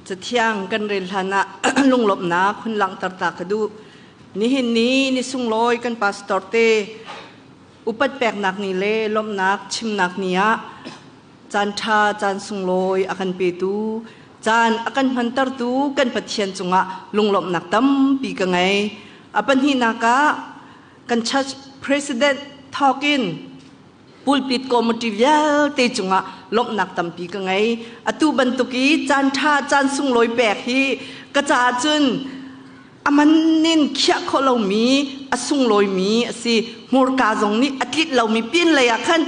Cathiang kan rel hlan ah lunglawmhnak hun langhter ta ka duh. Nihin ni ni sunglawi kan pastor te upat peknak ni le lawmhnak chimnak ni ah caan ṭha caan sunglawi a kan petu caan a kan hmantertu kan Pathian cungah lunglawmhnak tampi ka ngei. A pahnihnak ah kan church president thawkin pulpit committee vialte cungah lawmhnak tampi ka ngei. Atu bantuk i caan ṭha caan sunglawi pek hi ka caah cun aman in khiah khawh lomi a sunglawimi a si. Hmurka zong nih a tlit lomi pin lei ah khan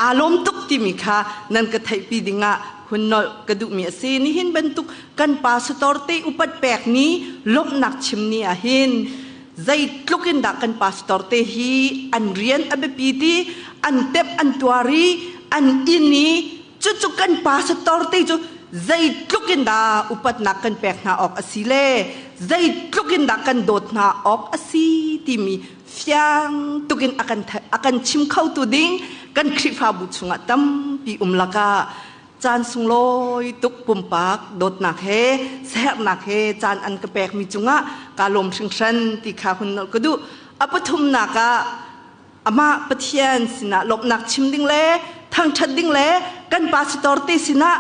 aa lawm tuk timi kha nan ka theihpi dingah hun nolh ka duhmi a si. Nihin bantuk kan pastor te upat pek ni lawmhnak chim ni ah hin zeitluk in dah kan pastor te hi an rian a biapi ti an tep an tuar i an inn i cucu kan pastor te cu zeitluk in dah upatnak kan pek hna awk a si le zeitluk in dah kan dawt hna awk a si timi fiang tukin a kan chim khotu ding kan Khrihfabu chungah tampi um lakah caan sunglawi tuk pumpak dawtnak he siaherhnak he caan an ka pekmi cungah kaa lawm hringhran ti kha hun nolh ka duh. A pathumnak ah amah Pathian sinah lawmhnak chim ding le thangṭhat ding le kan pastor te sinah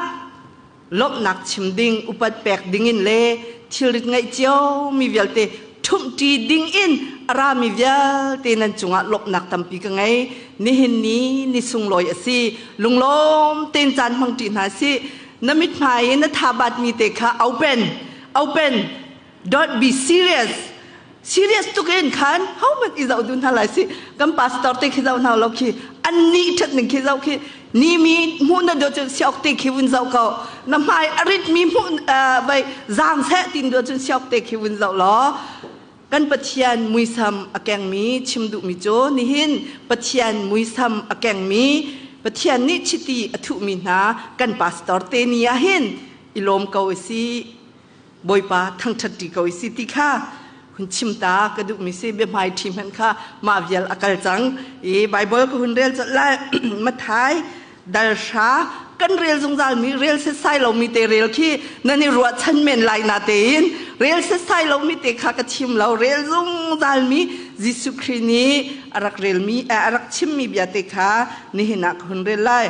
lawmhnak chim ding upat pek ding in le thilrit ngeih cio mi vialte ṭhumhṭi ding in a rami vialte nan cungah lawmhnak tampi ka ngei. Nihin ni ni sunglawi a si. Lunglawm tein caan hmangṭi hna sih. Na mithmai in na thabat mi te kha open, open. Don't be serious. Serious tuk in khan how much i zoh duh hna lai si. Kan pastor te khi zoh hna lo khi an ni ṭhat ning khi zoh khi ni mi hmuh na do cun siok te khi vun zoh ko. Na hmai a rit mi hmuh vai zaang seh tin do cun siok te khi vun zoh law kan Pathian muisam a kengmi chim duhmi cu nihin Pathian muisam a kengmi Pathian nih chiti a thuhmi hna kan pastor te ni ah hin i lawm ko i si. Bawipa thangṭhat ṭi ko i si ti kha hun chim ta ka duhmi si. Biahmai ṭhi hmanh kha mah vial a kal cang i Bible ka hun rel colh lai. Mathai dal 3 kan rel zungzal mi, rel setsai lomi te rel khi nan i ruahchan men lai na tein rel setsai lomi te kha ka chim lo. Rel zungzal mi Jesuh Khrih nih a rak relmi, a rak chimmi bia te kha nihin ah ka hun rel lai.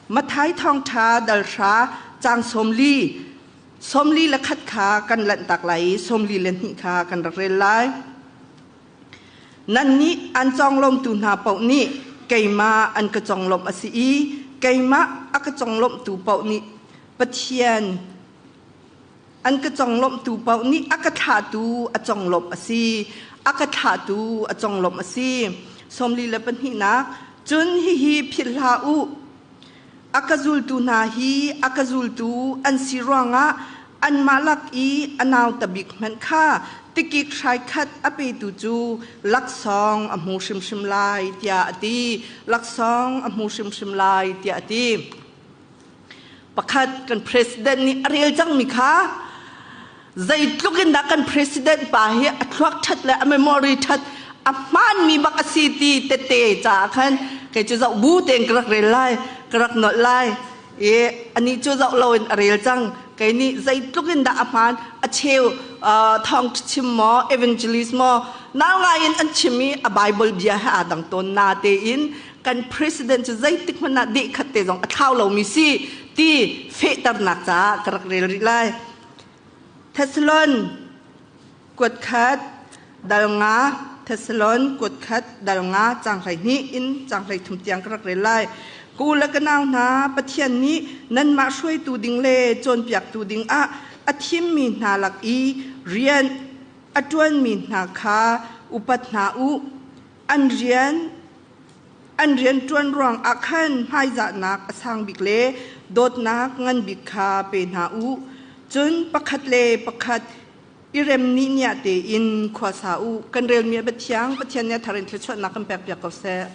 Mathai thawngṭha dal 3 cang 40 41 kha kan lanhtak lai i 42 kha kan rak rel lai. Nannih an conglawmtu hna paoh nih keimah an ka conglawmh a si i keimah a ka conglawmhtu paoh nih Pathian an ka conglawmhtu paoh nih a ka thlahtu a conglawmh a si. A ka thlahtu a conglawmh a si. 42nak. Cun hihi philh hlah u. A ka zultu hna hi a ka zultu an si ruangah anmah lak i a nauta bik hmanh kha tikik hrai khat a petu cu laksawng a hmu hrimhrim lai, tiah a ti. Laksawng a hmu hrimhrim lai, tiah a ti. Pakhat kan president nih a rel cangmi kha zeitluk in dah kan president pa hi a thluak ṭhat le a memory ṭhat a hmaanmi bak a si ti tete caah khan kei cu zoh bu tein ka rak rel lai, ka rak nolh lai i anih cu zoh loin a rel cang. Kei nih zeitluk in dah a hmaan a cheu thawng chim maw, evangelist maw, nau ngai in an chim i a Bible bia he aa dang tawn na tein kan president cu zeitik hmanh ah deh khat te zong a thlau lomi si ti fehternak caah ka rak rel rih lai. Thessalon kuat khat dal 5, Thessalon kuat khat dal 5 cang 12 in cang 13 tiang ka rak rel lai. Ka u le ka nau hna, Pathian nih nanmah hruaitu ding le cawnpiaktu ding ah a thimmi hna lak i rian a ṭuanmi hna kha upat hna u. An rian ṭuan ruang ah khan hmaizahnak a sang bik le dawtnak ngan bik kha pe hna u. Cun pakhat le pakhat i rem nih tein khua sa u. Kan relmi a Pathiang Pathian nih a thar in thluachuahnak kan pekpiak ko seh.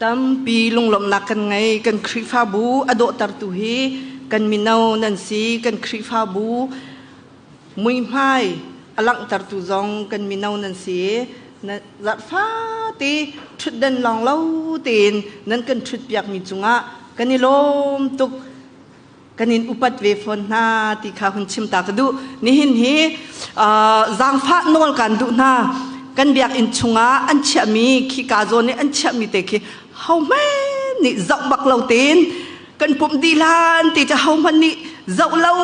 Tampi lunglawmhnak kan ngei. Kan Khrihfabu a dawhtertu hi kan mino nan si. Kan Khrihfabu muihmai a langhtertu zong kan mino nan si. Zarhfate ṭhutdan lawng lo tein nan kan ṭhutpiakmi cungah kan i lawm tuk. Kan in upat ve fawn hna ti kha hun chim ta ka duh. Nihin hi zaangfah nawl kan duh hna. Kan biakinn chungah an chiahmi khika zawn i an chiahmi te khi hohmanh nih zoh bak lo tein kan pumh dih hlan ti cu hohmanh nih zoh lo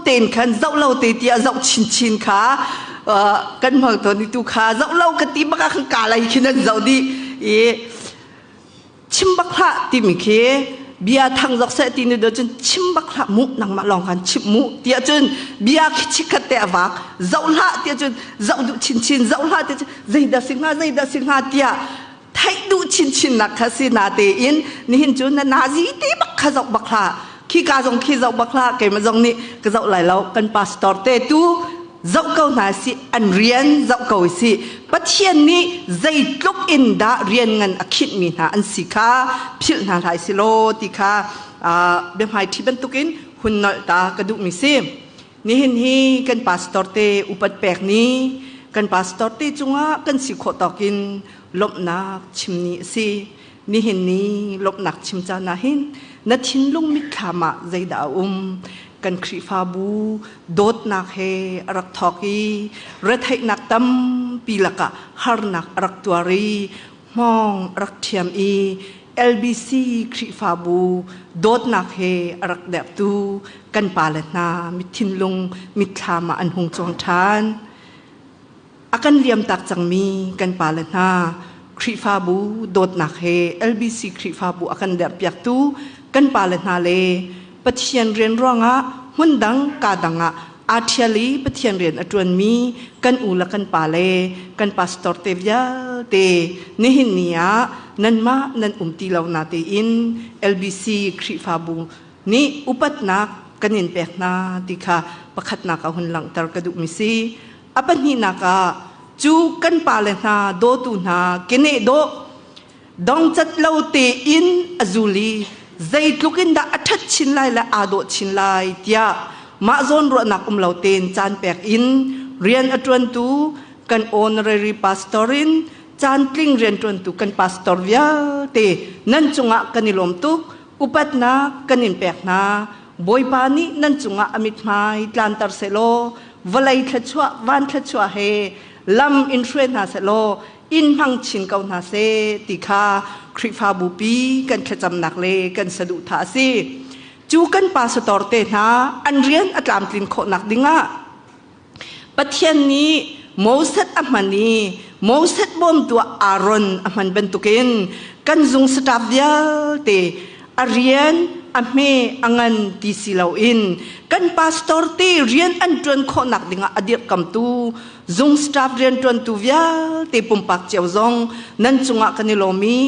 tein khan zoh lo te tiah zoh chinchin kha kan hmang tawn i tu kha zoh lo ka ti bak ah khan ka lei khin an zoh dih. I chim bak hlah timi khi bia thang zok seh ti ni do cun chim bak hlah mu, nangmah lawng khan chim mu tiah cun bia khi chikkhat te a vak. Zoh hlah tiah cun zoh duh chinchin, zoh hlah tiah cun zeidah si hnga, zeidah si hnga tiah theih duh chinchin nak kha si. Na tein nihin cu na nazi te bak kha zoh bak hlah, khi ka zong khi zoh bak hlah. Keimah zong nih ka zoh lai lo. Kan pastor te tu zoh ko hna si, an rian zoh ko si. Pathian nih zeitluk in dah rian ngan a khinh mi hna an si kha philh hna hlai si law ti kha biahmai ṭhi bantukin hun nolh ta ka duh mi si. Nihin hi kan pastor te upat pek ni, kan pastor te cungah kan si khawh tawkin lawmhnak chim ni a si. Nihin ni lawmhnak chim caan ah hin na thinlung mitthlam ah zeidah a um? Kan Khrihfabu dawtnak he a rak thawk i retheihnak tampi lakah harnak a rak tuar i hmawng a rak ṭhiam i LBC Khrihfabu dawtnak he a rak derhtu kan pale hna mithinlung mitthlam ah an hung cuang ṭhan. A kan liamtak cangmi kan pale hna, Khrihfabu dawtnak he LBC Khrihfabu a kan derhpiaktu kan pale hna le Pathian rian ruangah hmundang ka dang ah aa ṭhial i Pathian rian a ṭuanmi kan u le kan pa le kan pastor te vialte, nihin ni ah nanmah nan um ti lo na tein LBC Khrihfabu nih upatnak kan in pek hna ti kha pakhatnak ah hun langhter ka duhmi si. A pahnihnak ah, cu kan pale hna dawtu hna keneh dawh dongcat lo tein a zul i zeitluk in dah a ṭhat chin lai le aa dawh chin lai tiah mah zawn ruahnak um lo tein caan pek in rian a ṭuantu kan honorary pastor in caantling rianṭuantu kan pastor vialte nan cungah kan i lawm tuk, upatnak kan in pek hna. Bawipa nih nan cungah a mithmai tlanter sehlaw, vawlei thluachuah, van thluachuah he lam in hruai hna sehlaw, in hmang chin ko hna seh ti kha Khrihfabu pi kan thlacamnak le kan saduhthah a si. Cu kan pastor te hna an rian a tlamtlin khawhnak dingah Pathian nih Moses a hman i Moses bawmtu ah Aaron a hman bantukin kan zung staff vialte a rian a hme a ngan ti si loin kan pastor te rian an ṭuan khawhnak dingah a dirhkamtu zung staff rianṭuantu vialte pumpak cio zong nan cungah kan i lawm i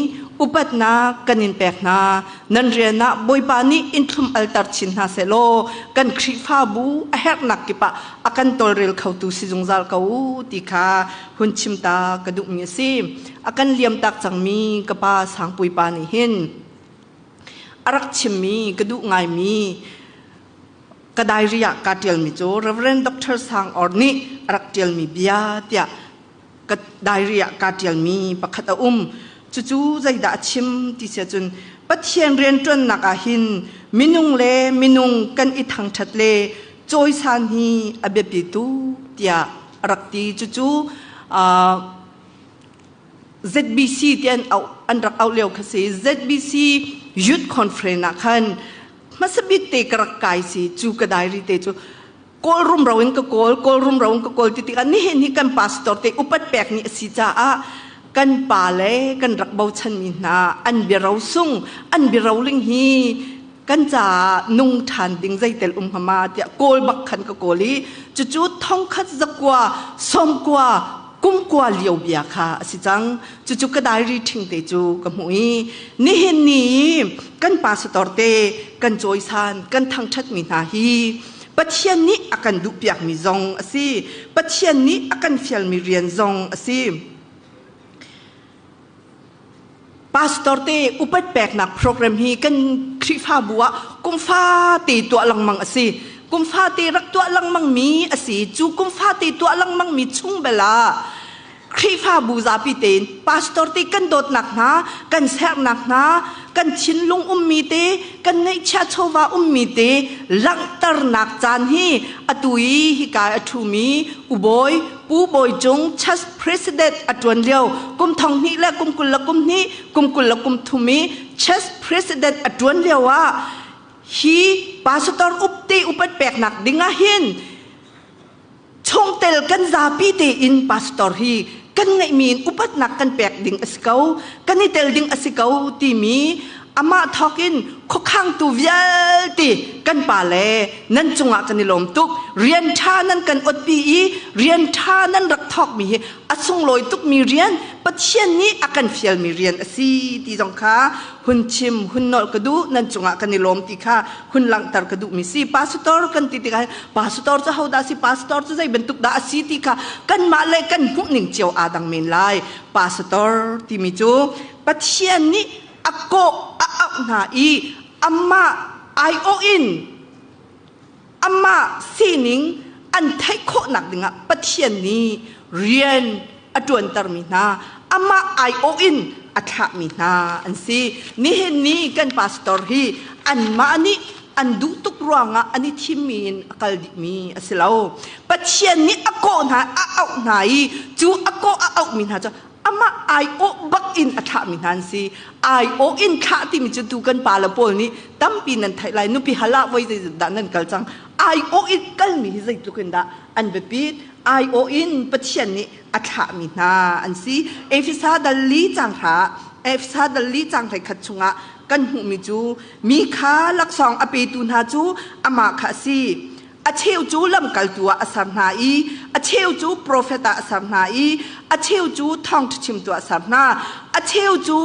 upatnak kan in pek hna. Nan rian ah Bawipa nih in thlum alter chin hna sehlaw, kan Khrihfabu a herhnak kip ah a kan tawlrel khotu si zungzal ko u ti kha hun chim ta ka duhmi a si. A kan liamtak cangmi ka pa Sangpui pa nih hin a rak chimmi ka duh ngaimi ka diary ah ka ṭialmi cu Reverend Dr. Sang Or nih a rak ṭialmi bia tiah ka diary ah ka ṭialmi pakhat a um. Cucu zeidah a chim ti sia cun, Pathian rianṭuannak ah hin minung le minung kan i thangṭhat le cawisan hi a biapi tuk tiah a rak ti. Cucu ZBC ti an auh, an rak auh lio kha si. ZBC Youth Conference ah khan hmasabik te ka rak kai si. Cu ka diary te cu kawl rumro in ka kawl, kawl rumro in ka kawl ti tikah, nihin hi kan pastor te upat pek ni a si caah kan pa le kan rak bochan mi hna an biaro sung, an biaro ling hi kan caah nung ṭhan ding zeitel um hama tiah kawl bak khan ka kawl i cucu 1990 kumkua lio bia kha a si cang. Cucu ka diary ṭhing te cu ka hmuh i nihin ni kan pastor te kan cawisan, kan thangṭhatmi hna hi Pathian nih a kan duhpiakmi zong a si, Pathian nih a kan fialmi rian zong a si. Pastor te upat peknak program hi kan Khrihfabu ah kum fate tuah lengmang a si. Kum fate rak tuah lengmang mi a si. Cu kum fate tuah lengmang mi chung bel ah Khrihfabu zapi tein pastor te kan dawtnak hna, kan sernak hna, kan thinlung ummi te, kan ngeihchiah chawva ummi te langhternak caan hi atu i hika a ṭhumi Ubawi Pu Bawi Cung, Church President a ṭuan lio kum 2022, kum 23 i Church President a ṭuan lio ah hi pastor upte upat peknak ding ah hin chungtel kan zapi tein pastor hi kan Kan ngeihmi in upatnak kan pek ding a si ko, kan i tel ding a si ko timi amah thawk in khuakhangtu vialte kan pa le nan cungah kan i lawm tuk. Rian ṭha nan kan otpi i rian ṭha nan rak thawkmi hi a sunglawi tukmi rian, Pathian nih a kan fialmi rian a si ti zong kha hun chim, hun nolh ka duh. Nan cungah kan i lawm ti kha hun langhter ka duhmi si. Pastor kan ti tikah pastor cu hodah si, pastor cu zei bantuk dah a si ti kha kanmah le kan hmuhning cio aa dang men lai. Pastor timi cu Pathian nih a kawh a auh hna i amah aiawh in amah sining an theih khawhnak dingah Pathian nih rian a ṭuantermi hna, amah aiawh in a thlahmi hna an si. Nihin ni kan pastor hi anmah nih an duh tuk ruangah an i thimmi in a kal dihmi a si lo. Pathian nih a kawh hna, a auh hna i cu a kawh a auhmi hna cu amah aiawh bak in a thlahmi hna an si. Aiawh in thlah timi cu tu kan pa le pawl nih tampi nan theih lai. Nupi hal ah voi zeizat dah nan kal cang. Aiawh in kalmi hi zeitluk in dah an biapit. Aiawh in Pathian nih a thlahmi hna an si. Efesa dal li cang hra, Efesa dal li cang hlei khat chungah kan hmuhmi cu mi kha laksawng a petu hna cu amah kha a si. A cheu cu lamkaltu ah a ser hna i a cheu cu profet ah a ser hna i a cheu cu thawngṭha chimtu ah a ser hna, a cheu cu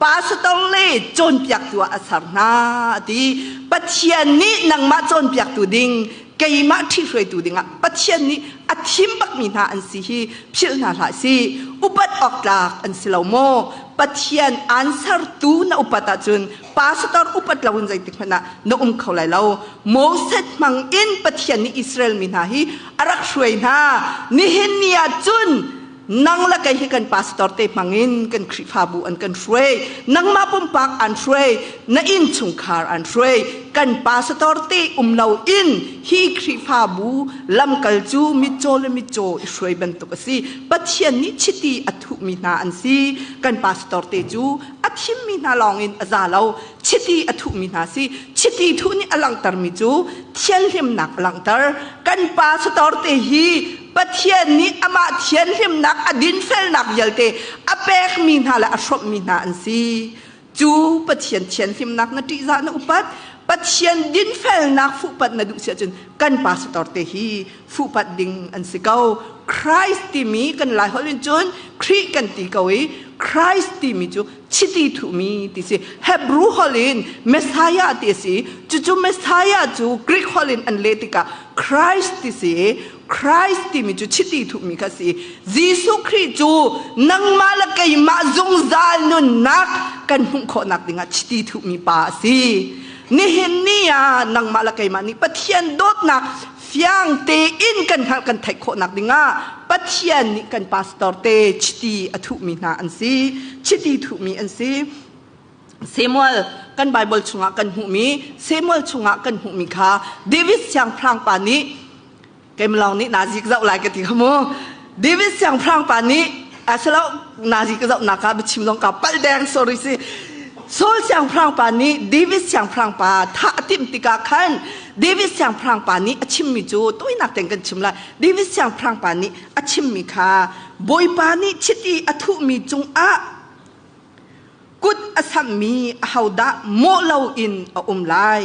pastor le cawnpiaktu ah a ser hna a ti. Pathian nih nangmah cawnpiaktu ding, keimah ṭhihruaitu dingah Pathian nih a thim bakmi hna an si hi philh hna hlah sih. Upat awk tlak an si lo maw? Pathian aan sertu na upat ahcun pastor upat loin zeitik hmanh ah na um kho lai lo. Moses hmang in Pathian nih Israel mi hna hi a rak hruai hna. Nihin ni ah cun nang le kei hi kan pastor te hmang in kan Khrihfabu an kan hruai. Nangmah pumpak an hruai, na innchungkhar an hruai. Kan pastor te um lo in hi Khrihfabu lamkal cu mitcaw le mitcaw i hruai bantuk a si. Pathian nih chiti a thuhmi hna an si. Kan pastor te cu a thimmi hna lawngin a za lo, chiti a thuhmi hna si. Chiti thuh nih a langhtermi cu thianhlimnak a langhter. Kan pastor te hi Pathian nih amah thianhlimnak, a dinfelnak vialte a pekmi hna le a hrawmhmi hna an si. Cu Pathian thianhlimnak na ṭihzah, na upat, Pathian dinfelnak fuhpat na duh si ahcun kan pastor te hi fuhpat ding an si ko. Christ timi kan Lai holh in cun Khrih kan ti ko i Christ timi cu chiti thuhmi ti si. Hebrew holh in Messiah ti a si. Cucu Messiah cu Greek holh in an leh tikah Christ ti si. Christ timi cu chiti thuhmi kha si. Jesuh Khrih cu nangmah le keimah zungzal nunnak kan hmuh khawhnak dingah chiti thuhmi pa a si. Nihin ni ah nangmah le keimah nih Pathian dawtnak fiang tein kan hngalh, kan theih khawhnak dingah Pathian nih kan pastor te chiti a thuhmi hna an si. Chiti thuhmi an si. Samuel kan Bible chungah kan hmuhmi, Samuel chungah kan hmuhmi kha David siangpahrang pa nih, keimah nih nazi ka zoh lai ka ti kha mu. David siangpahrang pa nih asilo nazi ka zoh nak ah biachim zong ka palh deng, sorry si. Saul siangpahrang pa nih David siangpahrang pa thah a timh tikah khan David siangpahrang pa nih a chimmi cu tawinak tein kan chim lai. David siangpahrang pa nih a chimmi kha, Bawipa nih chiti a thuhmi cungah kut a samhmi ahodah mawh loin a um lai?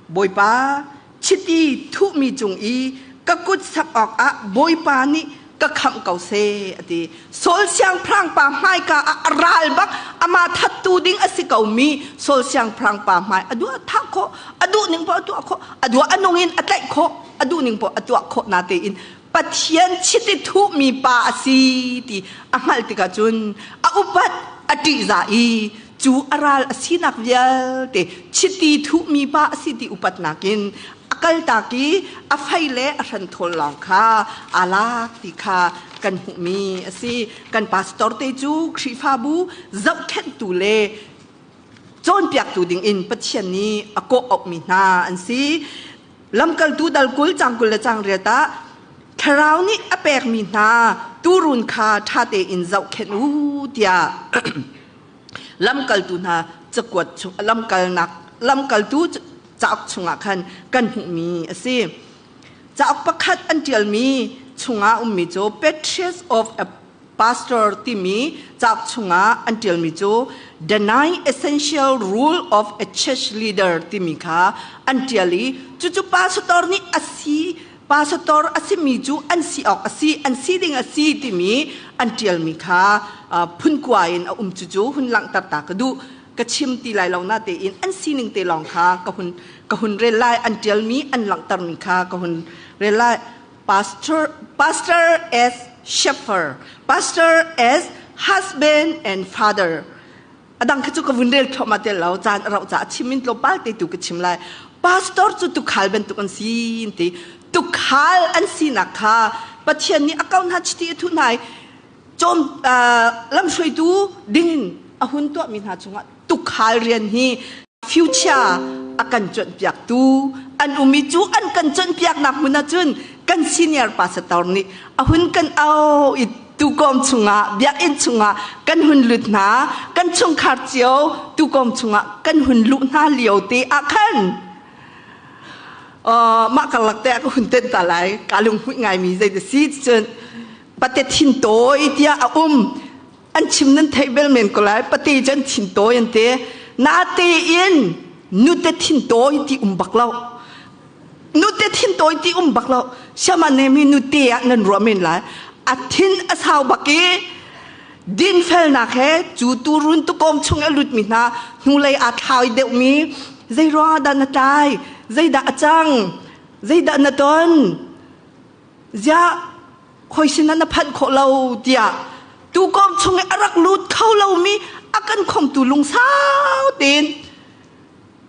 Bawipa chiti thuhmi cung i ka kut sak awkah Bawipa nih ka khamh ko seh, a ti. Saul siangpahrang pa hmaika ah a ral bak, amah thattu ding a si komi Saul siangpahrang pa hmai a duh a thah khawh, a duh ning poh a tuah khawh, a duh a nung in a tlaih khawh, a duh ning poh a tuah khawh na tein Pathian chiti thuhmi pa a si ti a hngalh tikah cun a upat, a ṭihzah i cu a ral a sinak vialte chiti thuhmi pa a si ti upatnak in a kaltak i a fei le a hranthawl lawng kha aa lak ti kha kan hmuhmi a si. Kan pastor te cu Khrihfabu zohkhenhtu le cawnpiaktu dingin Pathian nih a kawh auhmi hna an si. Lamkaltu dal 20 cang 28 ah Thlarau nih a pekmi hna tuurun kha ṭha tein zohkhenh u tiah lamkaltu hna cakuat chung, lamkalnak lamkaltu cauk chungah khan kan hmuhmi a si. Cauk pakhat an ṭialmi chungah ummi cu Patriarchs of. Pastor timi cauk chungah an ṭialmi cu The Nine Essential Rule of a Church Leader timi kha an ṭial i cucu pastor nih a si pastor a simi cu an si awk a si an si ding a si timi an ṭialmi kha phunkua in a um cucu hun langhter ta ka duh. Ka chim ti lai lo na tein an sining te lawng kha ka hun ka hun rel lai. An ṭialmi an langhtermi kha ka hun rel lai. Pastor, pastor as shepherd, pastor as husband and father. Adang kha cu ka vun rel thluahmah te lo caan a rauh caah chim in tlawmpal te tu ka chim lai. Pastor cu tukhal bantuk an si ti. Tukhal an sinak kha Pathian nih a ko hna chiti a thuh hna i cawm lamhruaitu dingin a hun tuahmi hna cungah tukhal rian hi future a kan cuanhpiaktu an um i cu an kan cuanhpiaknak hmun ahcun kan senior pastor nih a hun kan au i tukawm chungah biakinn chungah kan hun lut hna kan chungkhar cio tukawm chungah kan hun luh hna lio te ah khan mah karlak te ah ka hun tenh ta lai ka lunghmuih ngaimi zei ti si cun pate thin tawi tiah a um an chim nan theih bel men ko lai pate cu an thin tawi an ti natein nute thin tawi ti um bak lo nute thin tawi ti um bak lo siama ne mi nute ah nan ruah men lai a thin a sau bak i dinfelnak he cu turun tukawm chung a lut mi hna hnulei aa thlai deuh mi zei ruangah dah na tlai zeidah a cang zeidah na ton ziah khoi sinah na phanh khawh lo tiah tuukawm chung i a rak lut kho lomi a kan khomtu lungsau tein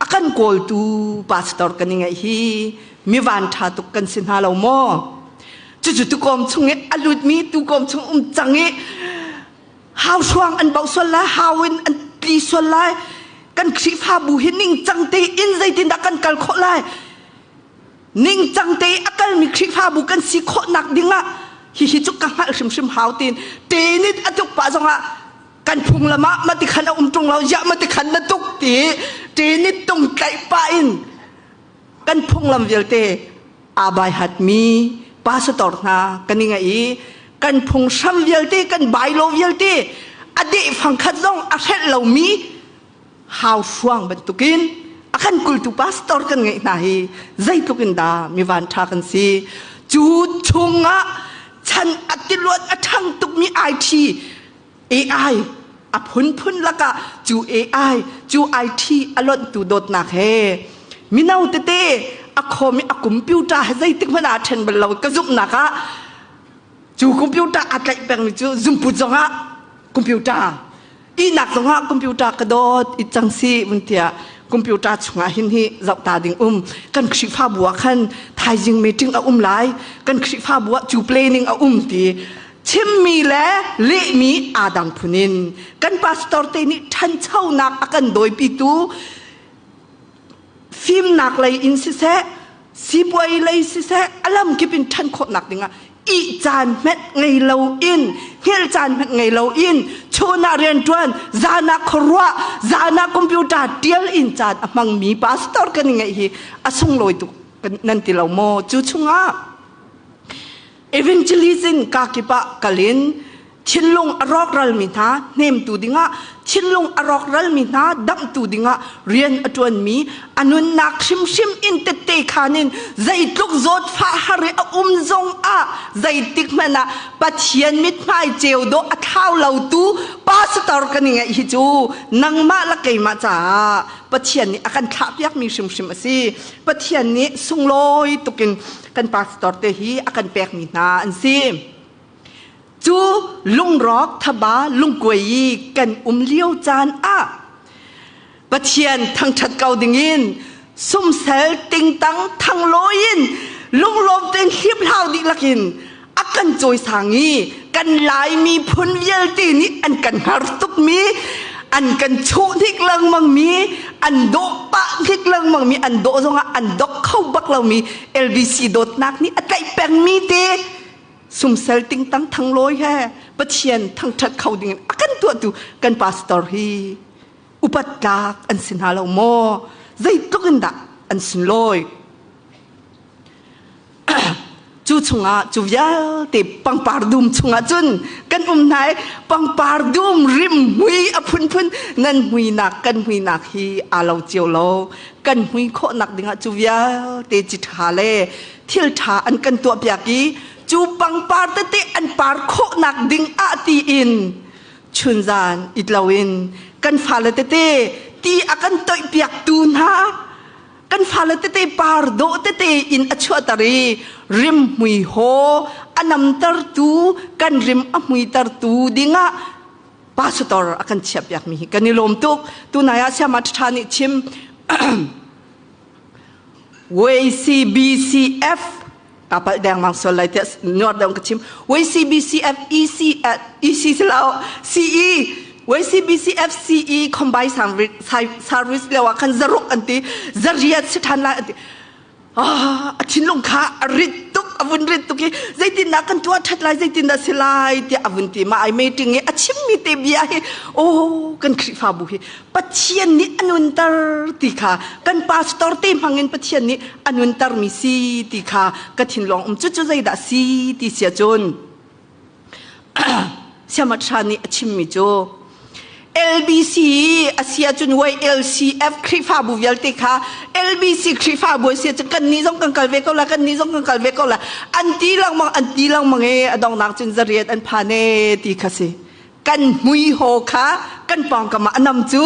a kan kawltu pastor kan i ngeih hi mi van ṭha tuk kan si hna lo maw? Cucu tuukawm chung i a lutmi tuukawm chung um cang i hau hruang an bauh sual lai hau in an tli sual lai kan Khrihfabu hi ningcang tein zeitindah kan kal khawh lai ningcang te a kalmi Khrihfabu kan si khawhnak dingah hihi cu ka hngalh hrimhrim hau tiin tenit a tuk pah zongah kan phunglam ah mati khan a um ṭung lo ziah mati khan na tuk ti tenit tung tlaih pah in kan phunglam vialte aa bai hatmi pastor hna kan i ngaih i kan phunghram vialte kan bylaw vialte a deh fangkhat zong a hrelh lomi hauhruang bantukin a kan kultu pastor kan ngeih hna hi zeitluk in dah mi van ṭha kan si. Cu chungah chan a tiluan a ṭhang tukmi IT AI a phunphun lakah cu AI cu IT a lonhtu dawtnak he mino tete a khawm i a computer he zeitik hmanh ah ṭhen bal lo ka zumhnak ah cu computer a tlaih pengmi cu zumput zongah computer ihnak zongah computer ka dawt i cang si vun tiah computer chungah hin hi zoh ta ding um kan Khrihfabu ah khan thaizing meeting a um lai kan Khrihfabu ah cu planning a um ti chimmi le lehmi aa dang phun in kan pastor te nih ṭhanchonak a kan dawipitu fimnak lei in siseh sipuai lei siseh a lam kip in ṭhan khawhnak dingah ih caan hmenh ngei lo in hngilh caan hmenh ngei lo in chun ah rianṭuan zan ah khuaruah zan ah computer ṭial in caan a hmangmi pastor kan i ngeih hi a sunglawi tuk nan ti lo maw? Cu chungah evangelism kakip ah kal in thinlung a rawkralmi hna hnemtu dingah thinlung a rawkralmi hna damhtu dingah rian a ṭuanmi a nunnak hrimhrim in tette khan in zeitluk zawtfah har i a um zong ah zeitik hmanh ah Pathian mithmai ceu dawh a thlau lotu pastor kan i ngeih hi cu nangmah le keimah caah Pathian nih a kan thlahpiakmi hrimhrim a si. Pathian nih sunglawi tukin kan pastor te hi a kan pekmi hna an si. Cu lungrawk thaba lungkuai i kan um lio caan ah Pathian thangṭhat ko dingin sumsel tingtang thanglawi in lunglawm tein hliphlau dihlak in a kan cawisang i kan Laimi phun vialte nih an kan hngar tukmi an kan chuh hnik lengmangmi an dawh pah hnik lengmangmi an dawh zongah an dok kho bak lomi LBC dawtnak nih a tlaih pengmi te sumsel tingtang thanglawi he Pathian thangṭhat kho dingin a kan tuahtu kan pastor hi upat tlak an si hna lo maw? Zeitluk in dah an sunlawi? Cu chungah cu vialte pangpar dum chungah cun kan um hna i pangpar dum rim mui a phunphun nan muinak kan muinak hi aa lo cio lo. Kan mui khawhnak dingah cu vialte ci ṭha le thil ṭha an kan tuahpiak i cu pangpar tete an par khawhnak ding ah tiin chunzan it loin kan fale tete ti a kan toihpiaktu hna kan fale tete par dawh tete in a chuahter i rim hmui haw a namtertu kan rim a hmuitertu dingah pastor a kan chiahpiakmi hi kan i lawm tuk. Tunai ah siama ṭha nih chim YCBCF kapal deng mang sol lai tiah nuar dong ka chim. YCBCF EC EC silo CE YCBCF CE combined service leo ah khan zaruk an ti, zariat si than lai an ti. Ah, a thinlung kha a rit tuk, a vun rit tuk i zeitindah kan tuah ṭhat lai, zeitindah si lai tiah a vun ti. Mah ai meeting i a chimmi te bia hi, oh, kan Khrihfabu hi Pathian nih a nunter ti kha, kan pastor te hmangin Pathian nih a nuntermi si ti kha ka thinlung um. Cucu zeidah si ti sia cun Siamaṭha nih a chimmi cu LBC a si ahcun YLCF Khrihfabu vialte kha LBC Khrihfabu a si ahcun kan nih zong kan kal ve ko la, kan nih zong kan kal ve ko la an ti lengmang, an ti lengmang i a donghnak cun zariat an phan e ti kha si. Kan hmui haw kha kan pawngkam ah a nam cu.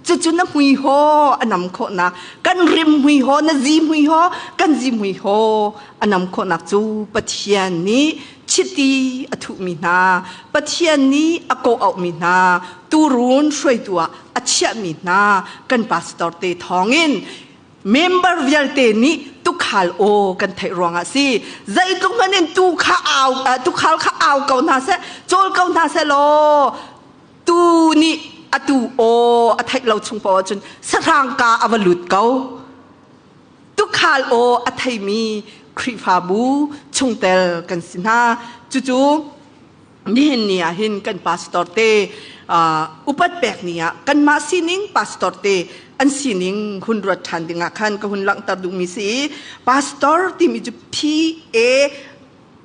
Cucu na hmui haw a nam khawhnak, kan rim hmui haw, na zi hmui haw, kan zi hmui haw a nam khawhnak cu Pathian nih chiti a thuhmi hna, Pathian nih a kawh-auhmi hna, tuurun hruaitu ah a chiahmi hna kan pastor te thawngin member vialte nih tukhal aw kan theih ruangah si. Zeitluk hmanh in tu kha au tukhal kha au ko hna seh, cawl ko hna seh law, tu nih atu aw a theih lo chung paoh ahcun sahrang ka a va lut ko. Tukhal aw a theimi Khrihfabu chungtel kan si hna. Cucu nihin ni ah hin kan pastor te upat pek ni ah kanmah sining, pastor te an sining hun ruat ṭhan dingah khan ka hun langhter duhmi si. Pastor timi cu P A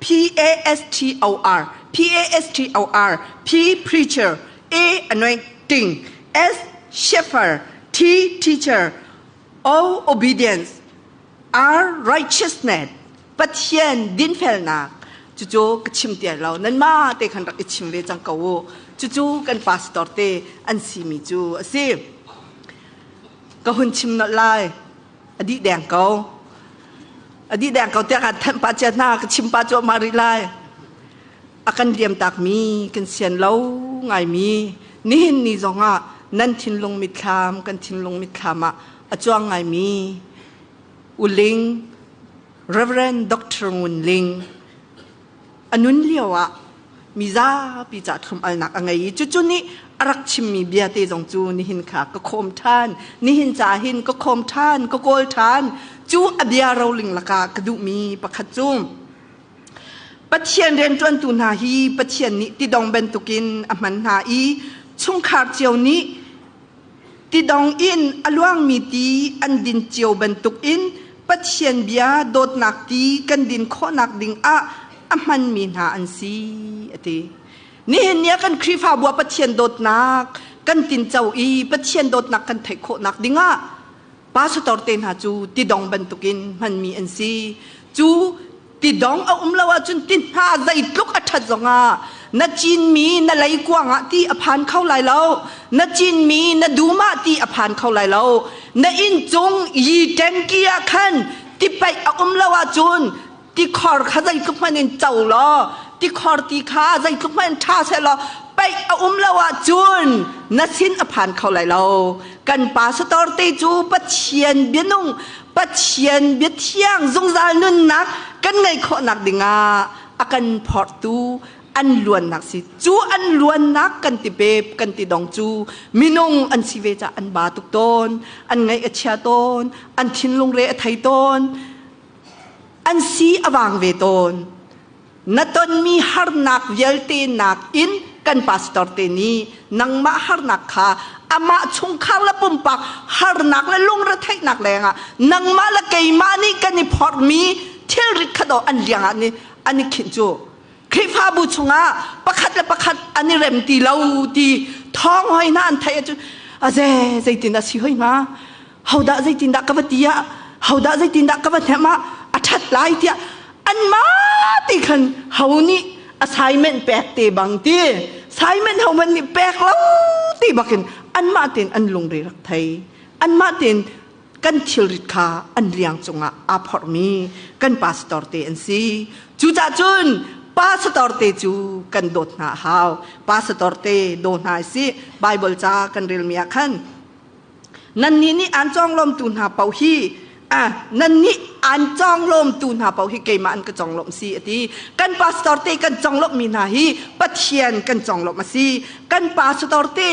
P A S T O R, P A S T O R, P preacher, A anointing, S shepherd, T teacher, O obedience, R righteousness. Pathian dinfelnak. Cucu ka chim ti lo, nanmah te khan rak i chim ve cang ko u. Cucu kan pastor te an simi cu a si. Ka hun chim nolh lai, a dih deng ko, a dih deng ko tiah kan thanh pa cia hna, ka chim pa cuahmah rih lai. A kan liam takmi kan sian lo ngaimi, nihin ni zongah nan thinlung mitthlam, kan thinlung mitthlam ah a cuang ngaimi Uling Reverend Dr. Ngun Ling a nun lio ah mizapi ca thlum alnak a ngei i cucu nih a rak chimmi bia te zong cu nihin kha ka khawm ṭhan, nihin ca hin ka khawm ṭhan, ka kawl ṭhan. Cu a bia roling lakah ka duhmi pakhat cu, Pathian rianṭuantu hna hi Pathian nih tidong bantukin a hman hna i chungkhar cio nih tidong in a luangmi ti an din cio bantukin Pathian bia dawtnak ti kan din khawhnak ding ah a hmanmi hna an si, a ti. Nihin ni ah kan Khrihfabu ah Pathian dawtnak kan tinco i Pathian dawtnak kan theih khawhnak ding ah pastor te hna cu tidong bantukin hmanmi an si. Cu tidong a um lo ahcun ti hna zeitluk a ṭhat zongah na cinmi na leikuang ah ti a phan kho lai lo, na cinmi na dum ah ti a phan kho lai lo, na inncung yi ṭengki ah khan tipaih a um lo ahcun tikhor kha zeitluk hmanh in co law, tikhor ti kha zeitluk hmanh in ṭha seh law, paih a um lo ahcun na sin a phan kho lai lo. Kan pastor te cu Pathian bianung, Pathian biathiang, zungzal nunnak kan ngeih khawhnak dingah a kan phorhtu an luannak si. Cu an luannak kan ti pep kan ti dong cu minung an si ve ca an ba tuk tawn, an ngaih a chia tawn, an thinlung re a thei tawn, an si a vang ve tawn. Na tonmi harnak vialte nakin kan pastor te nih nangmah harnak kha amah chungkhar le pumpak harnak le lungretheihnak lengah nangmah le keimah nih kan i phorhmi. Thilrit kha dawh an liang ah nih an i khinh cu. Khrihfabu chungah pakhat le pakhat an i rem ti lo ti thawng hoi hna an theih ahcun aze zeitin a si hoi hnga? Hodah zeitindah ka va ti ah hodah zeitindah ka va hnemh ah a ṭhat lai tiah anmah ti khan ho nih assignment pek te bang ti assignment ho hmanh nih pek lo ti bakin anmah tein an lungre rak thei anmah tein kan thilrit kha an liang cungah aa phorhmi kan pastor te an si. Cucah cun pastor te cu kan dawt hna a hau. Pastor te daw hna si. Bible ca kan relmi ah khan nannih nih aan conglawmtu hna paoh hi nannih aan conglawmtu hna paoh hi keimah an ka conglawmh si a ti. Kan pastor te kan conglawmhmi hna hi Pathian kan conglawmh a si. Kan pastor te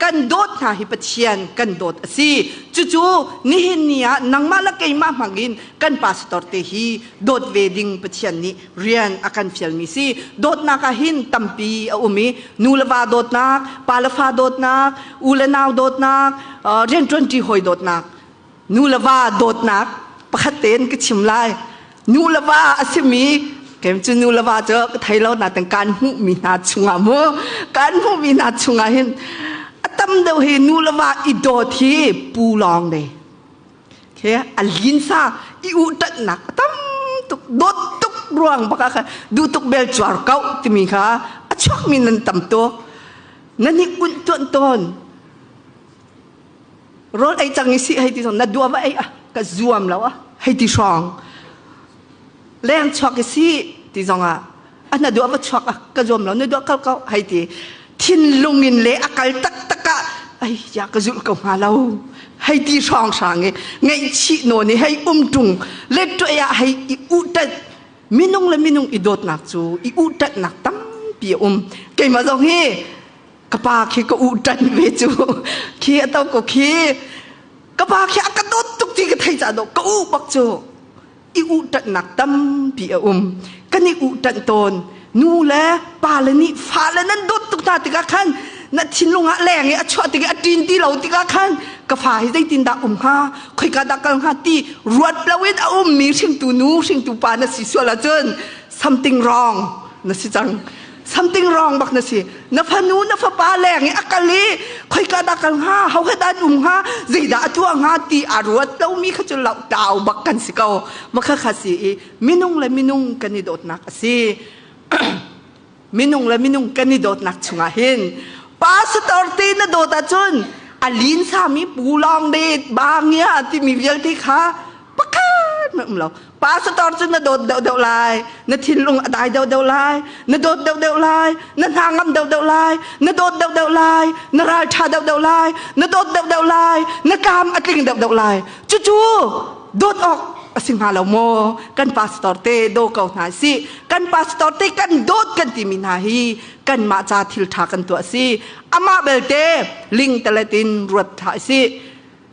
kan dawt hna hi Pathian kan dawt a si. Cucu nihin ni ah nangmah le keimah hmangin kan pastor te hi dawt ve ding Pathian nih rian a kan fialmi si. Dawtnak ah hin tampi a um i nu le va dawtnak, pa le fa dawtnak, u le nau dawtnak, rianṭuanṭi hawi dawtnak, nu le va dawtnak pakhat tein ka chim lai. Nu le va a simi kem cu nu le va cu ka thei lo na ten kan hmuhmi hna chungah mu kan hmuhmi hna chungah hin a tam deuh hi nu le va i dawt hi pu lawng de ke a linsa i u tatnak a tam tuk dawt tuk ruang baka kha duh tuk bel cuar kau timi kha a chuak mi nan tam tuk nan i unh tuan tawn Rawl ei cang i si hei ti zong na dua va ei ah ka zuam lo ah hei ti hrawng. Leng chuak i si ti zong ah a na dua va chuak ah ka zuam lo na dua kal ko hei ti. Thinlung in le a kal taktak ah ai ya ka zulh ko hnga lo hei ti hrawng hrang i ngaihchih nawn i hei um ṭung le tuah ah hei i uhṭanh minung le minung i dawtnak cu i uhṭanhnak tampi a um keimah zong hi Ka pa khi ka u ṭan ve cu. Khi a to ko khi. Ka pa khi a ka dawt tuk ti ka thei ca dawh ka u bak cu. I u ṭanhnak tampi a um. Kan i u ṭanh tawn. Nu le pa le nih fa le nan dawt tuk hna tikah khan na thinlung ah leng i a chuah tik i a ṭin ti lo tikah khan ka fa hi zeitindah um hnga khoika dah kal hnga ti ruat loin a ummi hringtu nu hringtu pa na si sual ahcun something wrong na si cang something wrong bak na si na fanu na fapa leng i a kal i khoika dah kal hnga ho he dah an um hnga zeidah a tuah hnga ti a ruat lomi kha cu lohtau bak kan si ko makha kha si i minung le minung kan i dawtnak a si minung le minung kan i dawtnak chungah hin pastor te na dawt ahcun a lin sami pu lawng de bangia timi vialte kha pakhat na um lo pastor cu na dawt deuhdeuh lai na thinlung a dai deuhdeuh lai na dawt deuhdeuh lai na hna ngam deuhdeuh lai na dawt deuhdeuh lai na ralṭha deuhdeuh lai na dawt deuhdeuh lai na tlam a tling deuhdeuh lai cucu dawt awk a si hnga lo maw kan pastor te daw ko hna si kan pastor te kan dawt kan timi hna hi kanmah ca thil ṭha kan tuah si amah belte ling teletin ruat ṭha si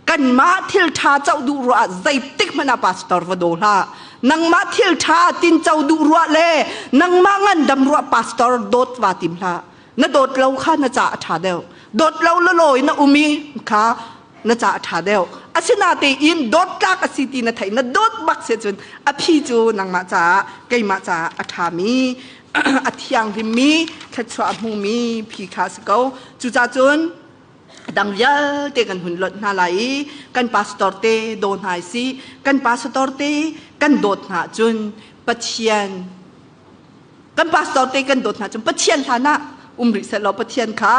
Kanmah thil ṭha co duh ruah zeitik hmanh ah pastor va daw hlah. Nangmah thil ṭha tin co duh ruah le nangmah ngandam ruah pastor dawt va tim hlah. Na dawt lo kha na ca a ṭha deuh. Dawt lo lalawi na um i kha na ca a ṭha deuh. Asinatein dawt tlak a si ti na theih na dawt bak si cun a phi cu nangmah caah keimah caah a ṭhami a thianghlimmi thluachuah a hmumi phi kha a si ko. Cucaah cun dang vialte kan hun lonh hna lai i kan pastor te daw hna si kan pastor te kan dawt hna cun Pathian kan pastor te kan dawt hna cun Pathian hlan ah um rih seh law Pathian kha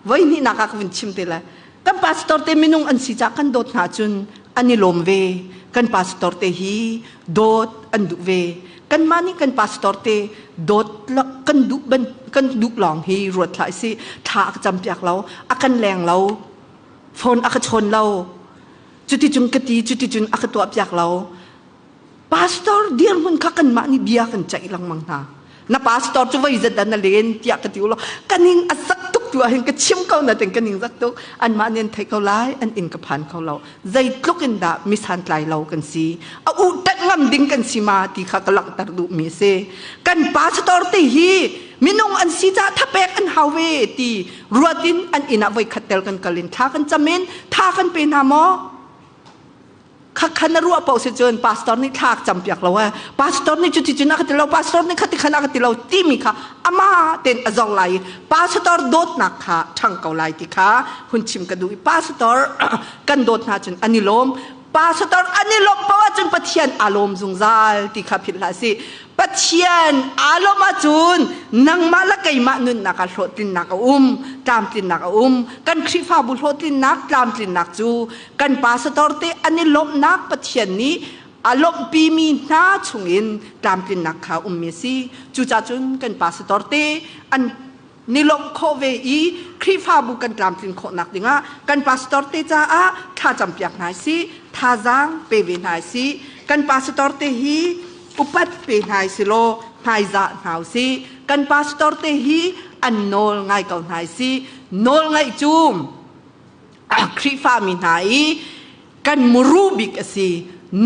voi hnihnak ah ka vun chim te lai kan pastor te minung an si cah kan dawt hna cun an i lawm ve kan pastor te hi dawt an duh ve kanmah nih kan pastor te dawt kan duh ban kan duh lawng hi ruat hlah si thla a ka campiak lo a kan leng lo phone a ka chawn lo cuticun ka ti cuticun a ka tuah piak lo pastor dirhmun kha kanmah nih bia kan ceih lengmang hna Na pastor cu voi zat dah na len tiah ka ti u law ka ning a zak tuk tu ah hin ka chim ko na ting ka ning zak tuk anmah nih an theih ko lai an inn ka phan kho lo zeitluk in dah mi santlai lo kan si a u tat ngam ding kan si ma ti kha ka langhter duh mi si kan pastor te hi minung an si ca thapek an hau ve ti ruatin an inn ah voi khat tel kan kal in thla kan cam in tha kan pe hna maw? Khakha na ruah paoh si cun pastor nih thla a campiak lo eh. Pastor nih cuti cun a ka ti lo, pastor nih khati khan a ka ti lo timi kha ama tein a zor lai i pastor dawtnak kha ṭhang ko lai ti kha hun chim ka duh i pastor kan dawt hna cun an i lawm. Pastor an i lawmh paoh ahcun Pathian aa lawm zungzal ti kha philh hlah sih. Pathian aa lawmh ahcun nangmah le keimah nunnak ah hlawhtlinnak a um, tlamtlinnak a um. Kan Khrihfabu hlawhtlinnak, tlamtlinnak cu kan pastor te an i lawmhnak Pathian nih a lawmhpimi hna chungin tlamtlinnak kha ummi a si. Cucaah cun kan pastor te an ni lawmh khawh ve i Khrihfabu kan tlamtlin khawhnak dingah kan pastor te caah thlacam piak hna si, thazaang pe ve hna si. Kan pastor te hi upat pe hna si law hmaizah hna si. Kan pastor te hi an nawl ngai ko hna si. Nawl ngaih cu Khrihfami hna i kan muru bik a si.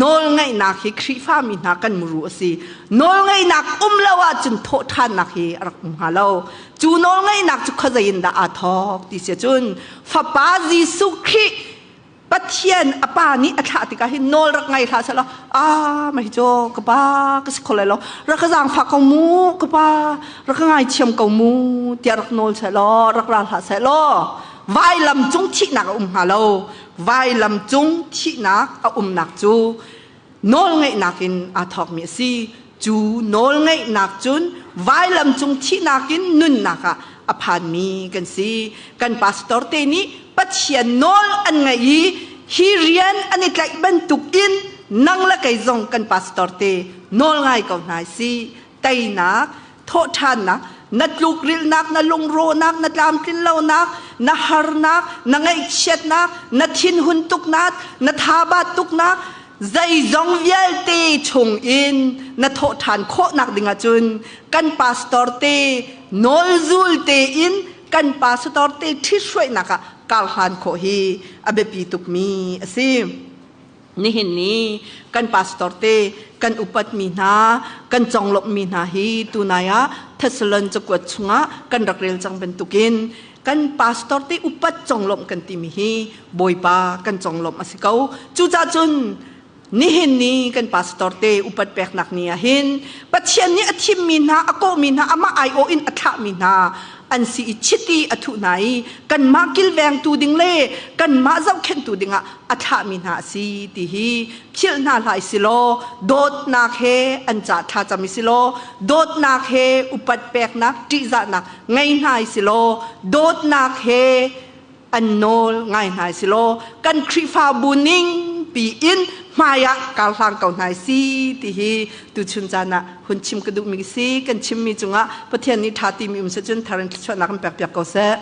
Nawlngaihnak hi Khrihfami hna kan muru a si. Nawlngaihnak um lo ahcun thawhṭhannak hi a rak um hnga lo. Cu nawlngaihnak cu khuazei in dah aa thawk ti si cun Fapa Jesuh Khrih Pathian a pa nih a thlah tikah hin nawl rak ngai hlah seh law ah mah hi cu ka pa ka si kho lai lo rak ka zaangfah ko mu ka pa rak ka ngaithiam ko mu tiah rak nawl seh law rak ra hlah seh law vailam cung thihnak a um hnga lo. Vailam cung thihnak a umnak cu nawlngeihnak in aa thawkmi a si. Cu nawlngeihnak cun vailam cung thihnak in nunnak ah a phanmi kan si. Kan pastor te nih Pathian nawl an ngaih i hi rian an i tlaih bantuk in nang le kei zong kan pastor te nawl ngai ko hna si. Teinak, thawhṭhannak, na tlukrilhnak, na lungrawhnak, na tlamtlinlonak, na harnak, na ngaihchiatnak, na thinhun tuknak, na thabat tuknak, zeizong vialte chung in na thawhṭhan khawhnak ding ahcun kan pastor te nawlzul tein kan pastor te ṭhithruainak ah karhlan khawh hi a biapi tukmi a si. Nihin ni kan pastor te kan upatmi hna kan conglawmhmi hna hi tunai ah Thessalon cakuat chungah kan rak rel cang bantukin kan pastor te upat conglawmh kan timi hi Bawipa kan conglawmh a si ko. Cucaah cun nihin ni kan pastor te upat peknak ni ah hin Pathian nih a thimmi hna a kawhmi hna amah aiawh in a thlahmi hna an si i chiti a thuh hna i kanmah kilvengtu ding le kanmah zohkhenhtu dingah a thlahmi hna a si ti hi philh hna hlah si law dawtnak he an ca thlacam si law dawtnak he upat peknak ṭihzahnak ngei hna si law dawtnak he an nawl ngai hna si law kan Khrihfabu ning piin hmaiah karhlang ko hna si ti hi tuchun caan ah hun chim ka duhmi si kan chimmi cungah Pathian nih ṭha timi um seh cun thar in thluachuahnak kan pek piak ko seh.